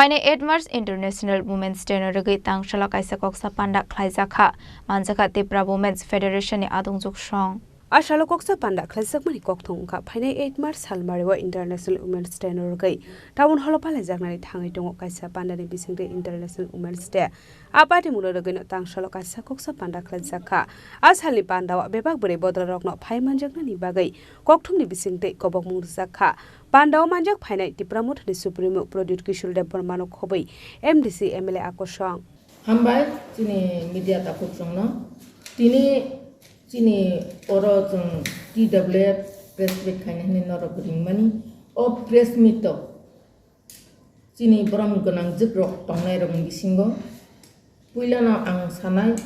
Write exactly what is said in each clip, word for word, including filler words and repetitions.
Phainai eight March International Women's Day no rwgwi tangsalo kaisa koksa panda khlaijak kha, manjakha Tipra Women's Federation ni adongjwk song. A salo koksa panda khlaijakmani kokthong wngkha phainai eight March salmario International Women's Day no rwgwi town hall o palaijaknani thangwi tongo. Kaisa pandani bisingtwi International Women's Day a patimungno rwgwino tangsalo kaisa koksa panda khlaijak kha. A salni pandao bebak bwrwi bodolrokno phai manjaknani bagwi kokthumni bisingtwi kobokmung rwjak kha. Pandao manjak phainai Tipra Mothani Supremo Pradyut Kishore Debbarmano khobwi M D C, M L A akosong. Hambai chini media takhukchwngno. Tini chini oro chwng T W F press meet khaina hinwi norok ringmani. O press meet o chini borom gwnangjwkrok tongnairokni bisingo puilano ang sanai,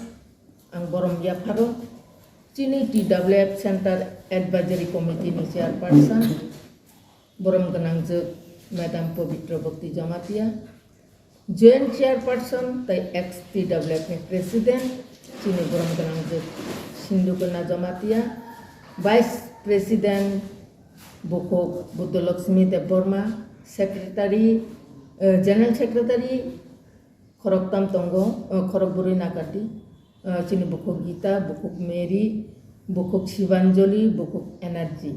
ang borom yapharo chini T W F Center Advisory Committee ni chairperson, borom gwnangjwk Madam Pabitra Bhakti Jamatia, Joint Chairperson tei ex T W F ni President, chini borom gwnangjwk Sindhukanya Jamatia, Vice President bukhuk Buddhalakshmi Debbarma, Secretary, eh, General Secretary khoroktam tongo, eh, khorokbwrwi nakardi. Ah, chini bukhuk Gita, bukhuk Mary, bukhuk Shivanjali, bukhuk Energy.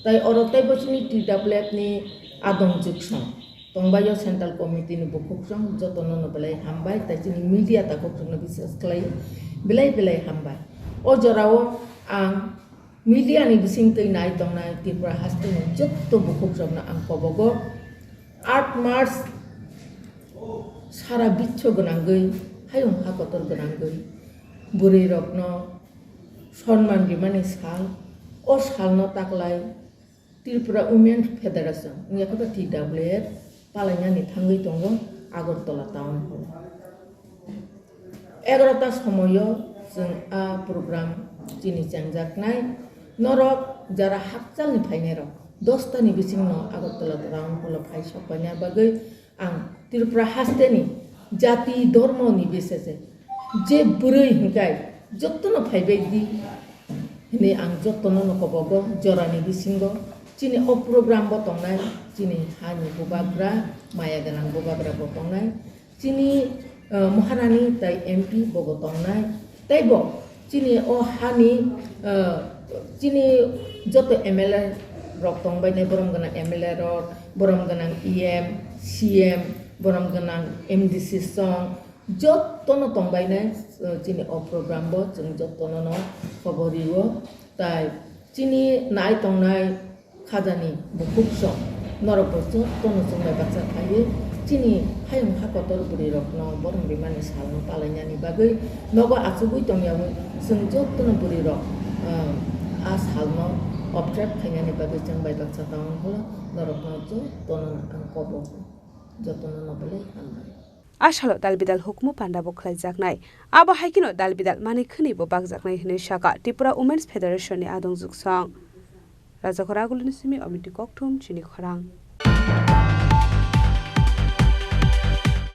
Tai oro teibo chini T W F ni adongjwk song tongbaio Central Committee ni bukhuk song jotono no belai hambai, tai chini media takhukchwngno bises khlai belai belai hambai. O jorao ang media ni bisingtwi nai tongnai Tripura haste ni jotto bukhuk rokno ang kobogo. Eight March sara biswo gwnangwi, hayung ha kotor gwnangwi bwrwi rokno sonman rimani sal. O salno taklai Tripura Women Federation wngya khe T W F palainani thangwi tongo Agartala Town Hall. Egarota somoio chwng a program chini chengjaknai. Norok jara hakchalni phainairok dosta ni bisingno Agartala Town Hall o phai sokpaina bagwi ang Tripura hasteni jati dhormo ni bisese je bwrwi hinkai jottono phaibai di hinwi ang jottono no kobogo. Jorani bisingo chini o program bo tongnai, chini hani bubagra, maya gwnang bubagra bo tongnai. Chini, eh, Maharani tai M P bobo tongnai. Teibo chini o hani, eh, chini joto M L A rok tongbainai, borom gwnang M L A rok, borom gwnang E M, C M, borom gwnang M D C song, jotono tongbainai, eh, chini o program bo chwng jotono no khobor rio. Tai chini nai tongnai khajani bukhuk song norok bo jotono chwng bai baksa khaiwi chini hayung ha kotor bwrwi rokno borom rimani salno palainani bagwi nogo achugwi tongyawi chwng jotono bwrwi rok, ah, a salno observe khainani bagwi chwng bai baksa tongwng holo norokno jotono ang kobo jotono no belai hambai. A salo dalbidal hukumu panda bo khlaijaknai. Abo hai kheno dalbidal manwi khwnwi bo bakjaknai hwnwi sakha Tripura Women's Federation ni adongjwk song. Rajakhor Agulini simi Omiti Kokthum chini khorang.